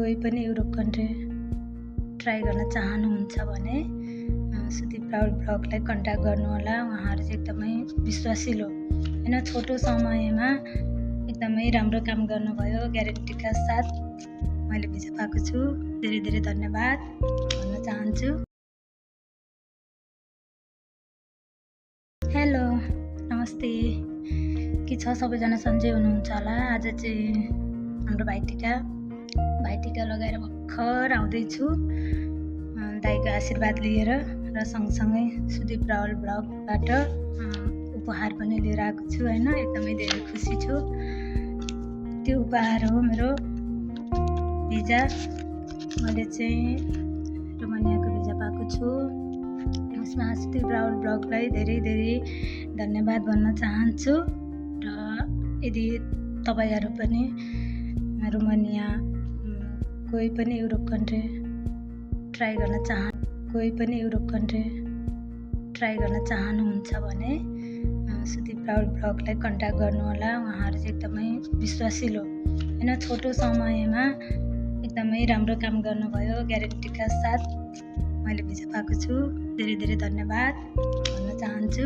कोही पनि Europe country try गर्न चाहनुहुन्छ भने सुदीप राउल ब्लगलाई कन्ट्याक्ट गर्नुहोला। उहाँहरू चाहिँ एकदमै विश्वासिलो होइन, छोटो समयमा एकदमै राम्रो काम गर्नुभयो। ग्यारेन्टीका साथ मैले भिजा पाएको छु। धेरै धेरै धन्यवाद भन्न चाहन्छु। हेलो, नमस्ते, के छ सबैजना? सन्चै हुनुहुन्छ होला। आज चाहिँ हाम्रो भाइटिका लगाएर भर्खर आउँदैछु दाइको आशीर्वाद लिएर, र सँगसँगै सुदीप राउल ब्लगबाट उपहार पनि लिएर आएको छु होइन। एकदमै धेरै खुसी छु। त्यो उपहार हो मेरो भिजा। मैले चाहिँ रोमानियाको भिजा पाएको छु। उसमा सुदीप राउल ब्लगलाई धेरै धेरै धन्यवाद भन्न चाहन्छु। र यदि तपाईँहरू पनि रोमानिया कोही पनि युरोप कन्ट्री ट्राई गर्न चाहनुहुन्छ भने सुदीप राउल ब्लगलाई कन्ट्याक्ट गर्नुहोला। उहाँहरू चाहिँ एकदमै विश्वासिलो होइन, छोटो समयमा एकदमै राम्रो काम गर्नुभयो। ग्यारेन्टीका साथ मैले भिजा पाएको छु। धेरै धेरै धन्यवाद भन्न चाहन्छु।